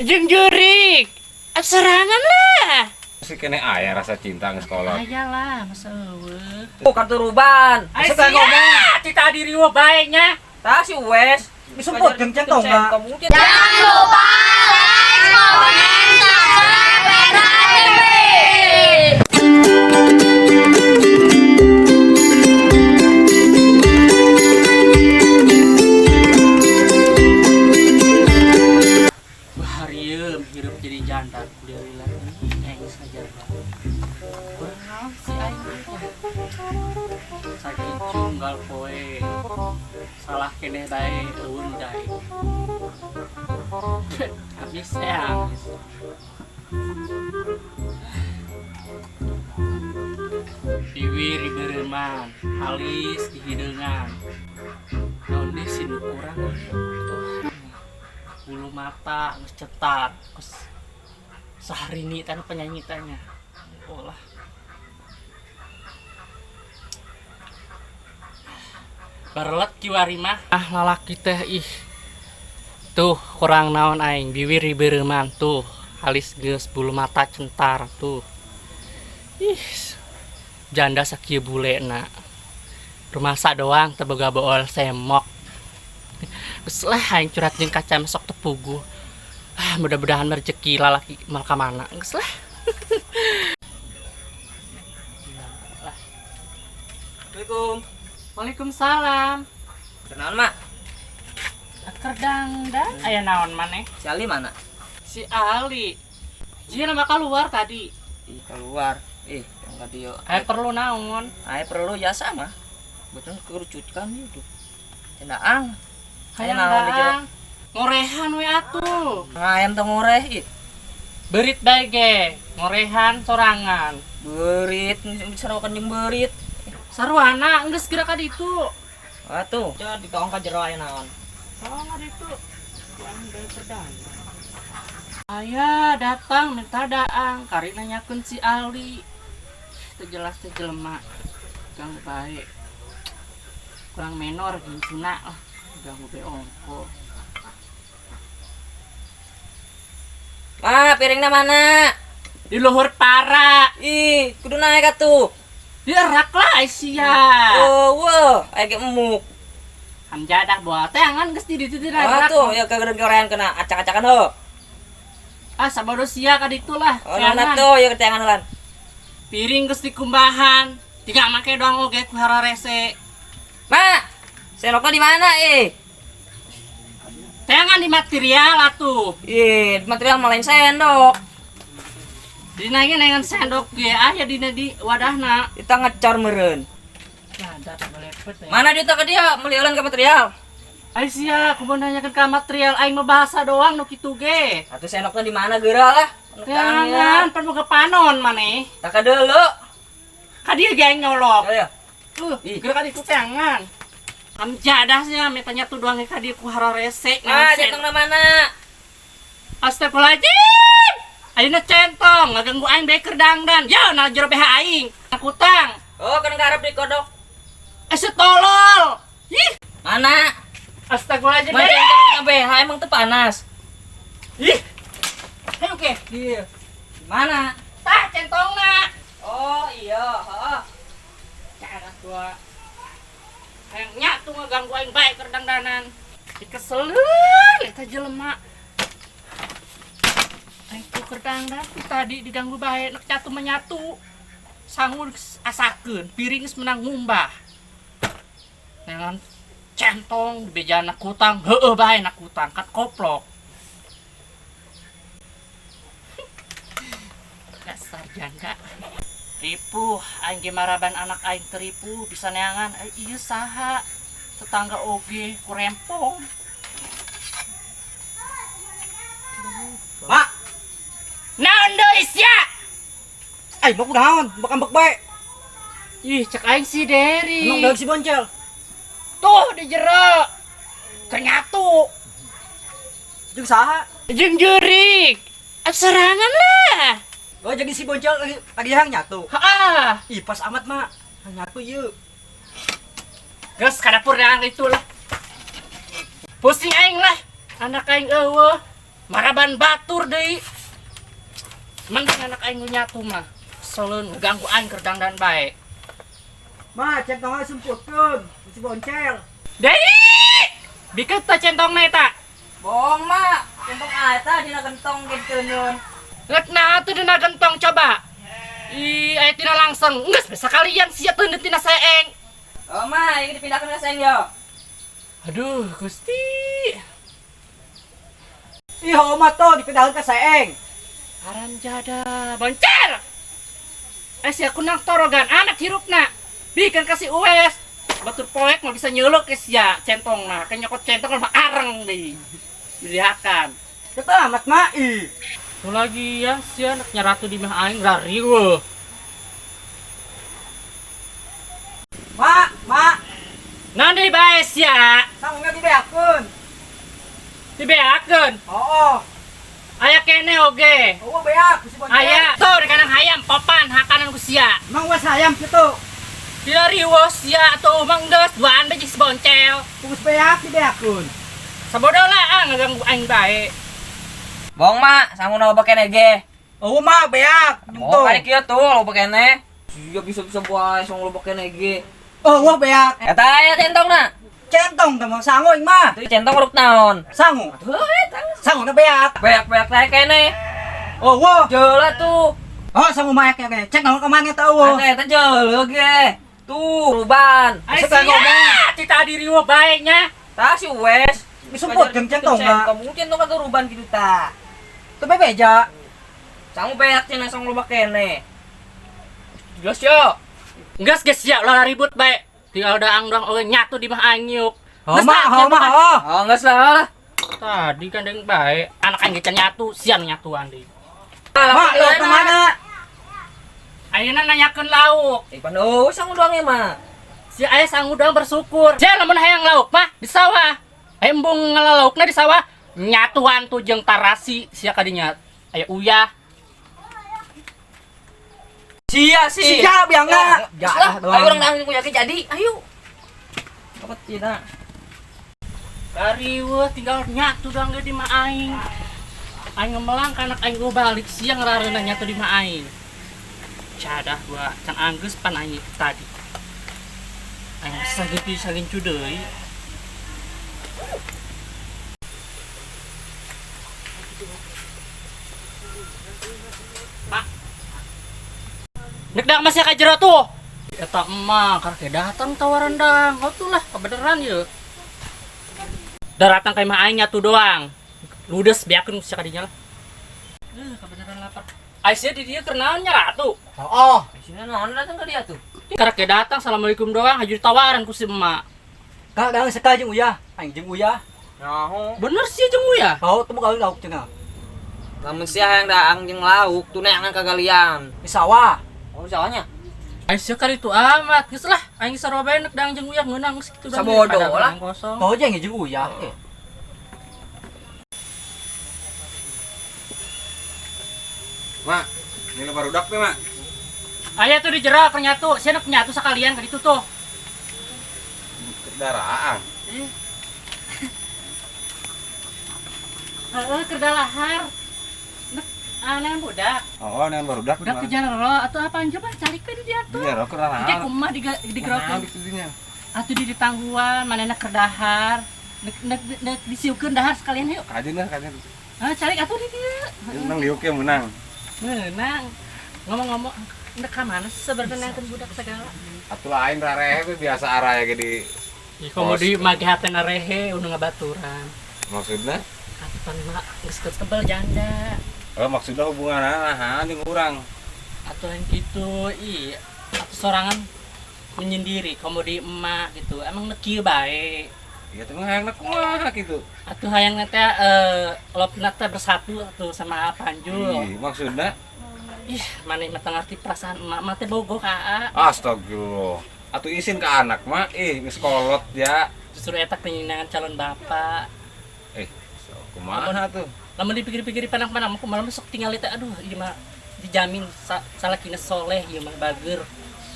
Jeung jurik. Serangan lah. Masih kene aya rasa cinta ke sekolah. Aya lah, masa eueuh. Oh, katuruban. Ai sia, ti tadi riweuh bae nya. Tah si Wes. Disumput jeung centong, Kak. Jangan lupa like, comment, subscribe, Petra TV. Harieum hirup jadi janda kuliah lila. Aing saja. Kurang naon si aing teh. Sakitu unggal poe. Salah keneh bae euweuh nu daek. Habis eh habis. Biwir dibeureman, halis dihideungan. Naon deui sih nu kurang tuh. Bulu mata geus cetar, geus saharini teh penyanyi teh nya. Oh lah. Barelet kiwari mah. Ah lalaki teh ih. Tuh kurang naon aing, biwir dibeureman tuh, halis geus bulu mata centar tuh. Ih. Janda sakieu bulena. Rumasa doang teu boga bool semok. Geus lah aing curhat jeung kaca sok teu puguh. Ah mudah-mudahan rezeki lalaki mal ka mana. Geus lah. Lah. Assalamualaikum. Waalaikumsalam. Kenalan, Mak. Keur dangdan aya naon maneh? Si Ali mana? Si Ali. Jia nama keluar tadi. Ih, keluar. Ih, yang tadi yo. Aya perlu naon? Aya perlu jasa mah. Betul kerucutkan itu. Cendaang. Hayang naon di jero? daang. Ngorehan we atuh. Ngayam teh ngoreh ih. Berit bae ge, ngorehan sorangan. Berit, sarawakan jeung berit. Sarwana geus geura ka ditu. Atuh, coba dikaong ka jero aya naon. Tolong ka ditu. Aing bae perdana. Aya datang minta daang, kari nanyakeun si Ali. Teu jelas teh jelema. Ganggu bae. Kurang menor gincuna lah, ganggu bae ongko. Ma, piringna mana? Di luhur para. Ih, kudu naik atuh. Dierak lah sia. Oh, wah, aya ge emuk. Hamjadah bawa teangan geus di ditu dierak. Atuh, ya kageureun kena acak-acakan heuh. Ah, sabodo sia ka ditu lah. Oh, naon atuh, ya keteangan lan. Piring geus dikumbahan, tiga make doang oge ku hararese. Ma, sendokna di mana eh? Teangan di material atuh. Ih, material mah lain sendok. Dina ge nengan sendok ge aya dina di wadahna. Kita ngecor meureun. Ada melepet ya. Mana duit ke dia meuli euleun ke material? Ai sia, kumaha nanyakeun ka material aing mah bahasa doang nu kitu ge. Atuh sendokna di mana geura lah. Teangan pan boga panon maneh. Tak ka deuleu. Ka dieu ge aing nyolok. Ya, ya. Ih, geura ka ditu teangan. Amjadah nya metanya tuh doang ka dieu ku hararese. Ah, centongna mana? Astagfirullahaladzim. Ayeuna centong ngaganggu aing bae keur dangdan. Ya, na jero BH aing. Kutang. Oh, kan garap di kodok. Eh, tolol. Ih, Mana? astagfirullahaladzim. Mana centongna BH emang teu panas. Ih. Ayo ke. Iya. Mana? Tah centongna. Oh, iya, heeh. Cara tua. Hayang nya tuh ngaganggu aing bae keur dangdanan. Dikeseleun eta jelema. Aing tuh keur dangdan tadi diganggu bae nek catu menyatu. Sangu asakeun, piring geus menang ngumbah. Nengan centong dibejana kutang, heueuh bae nak kutang kat koplok. Dasar janda. Ripuh, aing ge maraban anak aing teripuh bisa neangan ieu saha tetangga oge kurempong. Mak, Naon deui sia? ai mau kunaon? Bak ambek bae. Ih, cek aing si Deri. Emang daun si boncel. Tuh di jero. Ternyatu. Jeung saha? Jeung jurik. Serangan lah. Oh, jadi si boncel lagi hayang nyatu. Heeh. Ih, pas amat, Mak. Hayang nyatu ieu. Geus ka dapur yang itu lah. Pusing aing lah. Anak aing eueuh. Maraban batur deui. Mending anak aing nu nyatu mah. Seleun ganggu aing keur dangdan bae. Ma, centongna semputkeun, si boncel. Deui! Bikeun teh centongna eta. Bohong, Mak. Centong eta dina gentong geuteun. Rek nah atuh dina gentong coba. Ih, aya tina langsung. Geus bisa kalian sia teu tina seeng. Oh, Ma, ini dipindahkan ke seeng yo. Aduh, Gusti. Ih, oma tuh dipindahkeun ka seeng. Haram jada, boncel. Eh sia kunang torogan anak hirupna. Bikeun kasih uwes. Batur poek mah bisa nyeluk ke sia centongna. Ke nyokot centong mah areng deui. Dilihakan. Kita amat ma, ih. Tuh lagi ya sia anaknya ratu di mah aing rariweuh. Ma, ma, Naon deui bae sia? sanguna dibeakeun. Dibeakeun. Oh, Aya kene oge. oh, beak si boncel. Aya, tuh di kandang hayam popan hakanan ku sia. Emang wes hayam kitu. Tidak riweuh sia atuh mah geus duaan bae jeung si boncel. Geus beak dibeakeun. Sabodo lah ah ngaganggu aing bae. Bohong, Mak. Sanguna loba keneh ge. Oh, ma beak. Oh, kali kieu tuh loba keneh. Sia bisa-bisa bae song loba keneh ge. Oh, wah beak. Eta aya centongna. Centong teh mah sangu aing mah. Tuh centong ruk naon? Sangu. Tuh eta. Sanguna beak. Beak-beak teh keneh. Oh, wah. Jeula tuh. Oh, sangu mah kene. Cek naon ka mana eta eueuh. Eta eta jeula ge. Tuh, ruban. Ai Bisa sia, ngomong. ti tadi riweuh bae nya. Tah si Wes. Disumputkeun centongna. Centong mungkin centong kagak ruban gitu ta. Teu bebeja. Sangu beak cenah song loba keneh. Jelas yo. Geus geus sia ulah ribut bae. Tinggal daang doang oge nyatu di mah aing nyuk. Oh, Geus ma, lah, oh, nyatu ma, kan. oh. Oh, geus lah. Tadi kan deung bae, anak aing ge can nyatu, siang nyatuan deui. Ma, lo ke mana? Ayeuna nanyakeun lauk. Eh, pan oh, sangu doang ya, mah. Si aya sangu doang bersyukur. Sia lamun hayang lauk mah di sawah. Aya embung ngalalaukna di sawah, nyatuan tuh jeung tarasi sia kadinya. Aya uyah. Sia sih. Sia biangna. Ya, lah, ayo urang daang punya jadi. Ayo. Dapat tina. Riweuh tinggal nyatu doang ge di mah aing. Aing ngemelang ka anak aing gua balik siang rareuna nyatu di mah aing. Cadah gua can anggeus pan aing tadi. Aing sakitu sagincu deui. Pak. Nek dak masih ka jero tuh. Eta emak karek datang tawaran dang. Oh tuh lah kebeneran ye. Daratan kayak mah aing nyatu doang. Ludes beakeun sia kadinya lah. Kebeneran lapar. Aisyah di dieu keur naon nya ratu? Oh, Sini naon datang ke dia tuh. Karek datang assalamualaikum doang haju ditawaran ku si emak. Kak daang sekali jeung uyah. Aing jeung uyah. Nyaho. Bener sih jeung uyah. Oh, teu boga lauk cenah. Lamun sia hayang daang jeung lauk tuh neangan kagalian. Di sawah. Oh, sawahnya. Aisyah kali itu amat. Geus lah aing sarua bae nek daang jeung uyah ngeunang geus kitu doang. Sabodo Daripada lah. barang kosong. Tau aja jeung uyah. Eh. Mak, ini barudak teh, Mak. Aya tuh di jero keur nyatu, sia nek nyatu sekalian ka ditu tuh. Kendaraan. Heeh, keur dalahar. Nek aneh budak. Oh, nean barudak. Budak ke jero atau apaan coba carikeun di dia tuh. Iya, rok kendaraan. Engke kumaha digerokeun. Nah, dinya. Atuh di ditangguan manehna keur dahar. Nek nek nek disiukeun dahar sekalian yuk. Kajeun lah, kajeun. Ah, cari atuh di dieu. Menang diuk ya menang. Meunang. Ngomong-ngomong nek ka mana sih sebenarnya nangkeun budak segala? Atuh lain rarehe we biasa araya ge di Ih, komo di mage hatena rehe udah ngabaturan. maksudna? Atuh pan mah geus tebel janda. Oh, maksudna hubungan nah jeung urang. Atuh yang gitu, ih, atuh sorangan menyendiri komo di emak gitu. Emang nek kieu bae. Iya teh mah hayangna kumaha gitu. Atuh hayangna teh lopna teh bersatu atuh sama Panjul. Ih, maksudna Ih, maneh mah teu ngarti perasaan emak mah teh bogoh ka aa. astagfirullah. Atuh isin ke anak mah, ih geus kolot ya. Justru eta keinginan calon bapak. Eh, so, kumaha tuh? Lamun dipikir-pikir panang-panang mah kumaha sok tinggal teh aduh ieu mah dijamin salakina soleh ieu mah bager.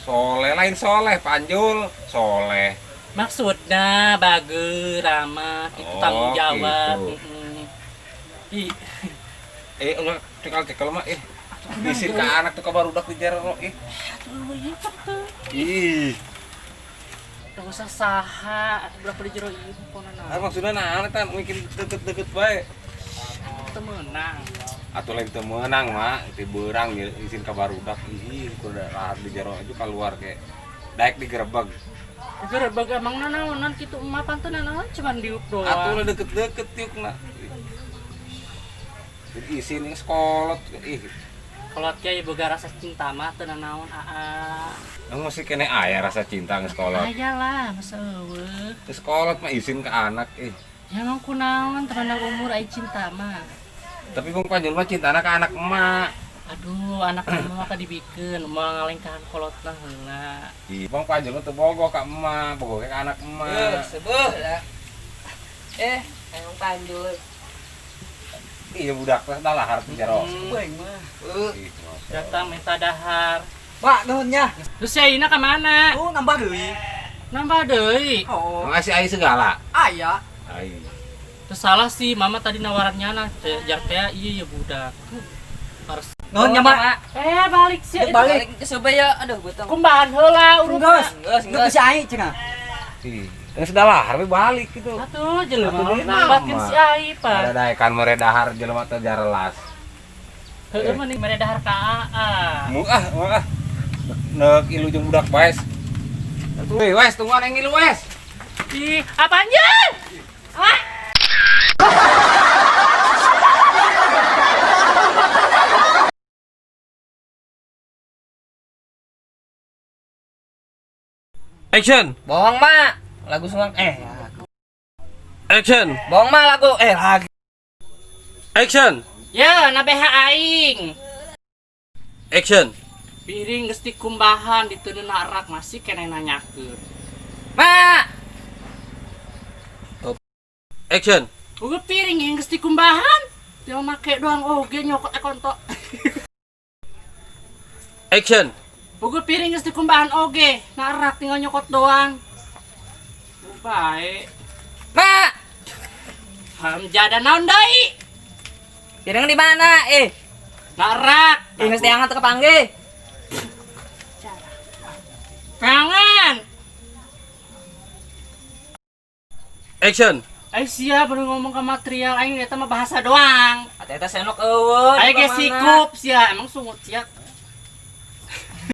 Soleh lain soleh, Panjul, soleh. Maksudna bager ramah itu Oh, tanggung jawab. gitu. Mm-mm. Ih, Ulah cekel-cekel mah ih. Isin ka anak tuh ka barudak di jero ih. Ih, teu usah saha atuh budak di jero ieu pokona ah, maksudnya naon eta mungkin deket-deket bae. Teu meunang. Atuh lain teu meunang mah, ti beurang isin ka barudak ih kudu lahar di jero aja keluar ke. Daek digerebeg. Gerebeg emang nanaonan kitu emak pan teu nanaon cuman diuk Atuh doang. ulah deket-deket tiukna. Jadi isin geus kolot ih. Kolot ge boga rasa cinta mah teu nanaon aa. Emang masih kene aya rasa cinta geus kolot. Aya lah, masa eueuh. Geus kolot mah isin ke anak ih. Ya emang kunaon terandang umur ai cinta mah. Tapi Bung Panjul mah cintana ke anak emak. Aduh, anak emak mah dibikeun, moal ngalengkahan kolotna heula. Ih, Bang Panjul mah teu bogoh ka emak, bogoh ke anak emak. Sebeuh lah. Emang Panjul. Iya budak teh dah lahar di jero. Aing mah. Ih, Datang minta dahar. Mak nuhun nya. Terus si Aina ka mana? Oh, nambah deui. Nambah deui. Oh, Ngasih ai segala. aya. Ai. Terus salah sih, mama tadi nawarannya nah, jar teh iya ya budak. Tuh, harus Nuhun nya, Mak. Balik sih. Balik. Ke Surabaya ya. Aduh, betong. Kumbahan heula urut. Geus. Geus, Geus si Ai cenah. Ih, geus dah lahar we balik gitu. Atuh jelema Atuh, deui nambatkeun nama. si Ai, Pak. Ada daekan mere dahar jelema teh jarelas. Heueuh mending mere dahar ka Aa. Mu ah, mu ah. Nek ilu jeung budak baes. Atuh, wes tungguan yang ngilu wes. Ih, apaan ya? Ah! Action. Bohong, Mak. Lagu sungguh Action. Bohong, Mak, lagu lagi. Action. Ya, nabeha aing. Action. Piring geus dikumbahan diteuneu rak masih keneh nanyakeun. Mak. Action. Uga piring yang geus dikumbahan. Tinggal make doang oge nyokot konto. Action. Uga piring geus dikumbahan oge, narak tinggal nyokot doang. Bae. Mak. Hamjada naon deui? Piring di mana? Narak. Geus diangkat ke panggih. Kangen. Action. Ai sia baru ngomong ke material aing eta mah bahasa doang. Atuh eta senok eueuh. Aing ge sikup sia, emang sungut sia.